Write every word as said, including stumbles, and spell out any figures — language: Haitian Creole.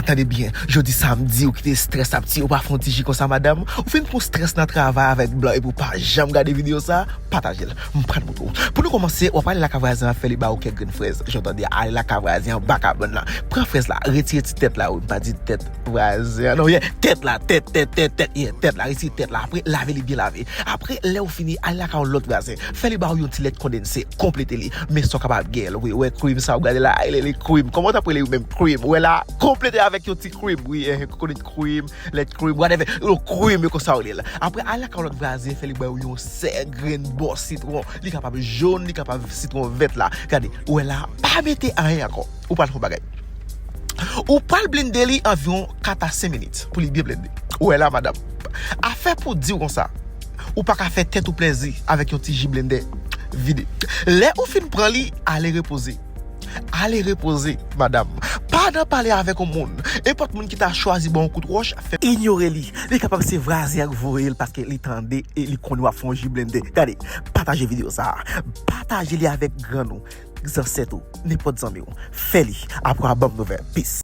Tande byen, jodi samdi ou kite strès ap tiye w, pa fè yon ti ji konsa madanm. Ou fin pran strès nan travay avèk blan epi w pa janm gade videyo sa, pataje l. M pral montre w. Pou nou kòmanse, w ap ale lakay vwazen an, fè li ba w kèk grenn frèz. Jan w tande, ale lakay vwazen an, baka bann la. Pran frèz la, retire ti tèt la, wi, m pa di tèt vwazen an. Non, yeah, tèt la, tèt, tèt, tèt, tèt, yeah, tèt la, retire tèt la. Apre, lave li byen lave. Apre, lè w fini, ale lakay yon lòt vwazen. Fè li ba w yon ti lèt kondanse, konplete li. Men sa w kapab gen l, wi. Wè cream sa w gade la, li, li cream. Kòman w t ap rele ou menm cream? Wè la, konplete avèk yon ti cream, wi. Eh, coconut cream, lèt cream, whatever. Yon cream, yo konsa w rele l. Apre, ale lakay yon lòt vwazen, fè li ba w yon sèl grenn bò sitwon. Li kapab jòn, li kapab sitwon vèt la. Gade, wè la, pa mete anyen ankò. Ou pral fè yon bagay. Ou pral blende li anviwon kat a senk minit pou li byen blende. Ou wè la, madanm. Afè pou di w konsa, ou pa ka fè tèt ou plezi avèk yon ti ji blendè vide. Lè ou fin pran li, ale repoze. Ale repoze, madanm. Pa nan pale avèk yon moun. Nenpòt moun ki ta chwazi ba w yon kout wòch, fè inyore li. Li kapab se vwazen an k voye l paske li tande e li konnen w ap fè yon ji blendè. Gade, pataje videyo sa a. Pataje li avèk grann ou, zansèt ou, nenpòt zanmi w. Fè li. Apre w a ban m nouvèl. Peace.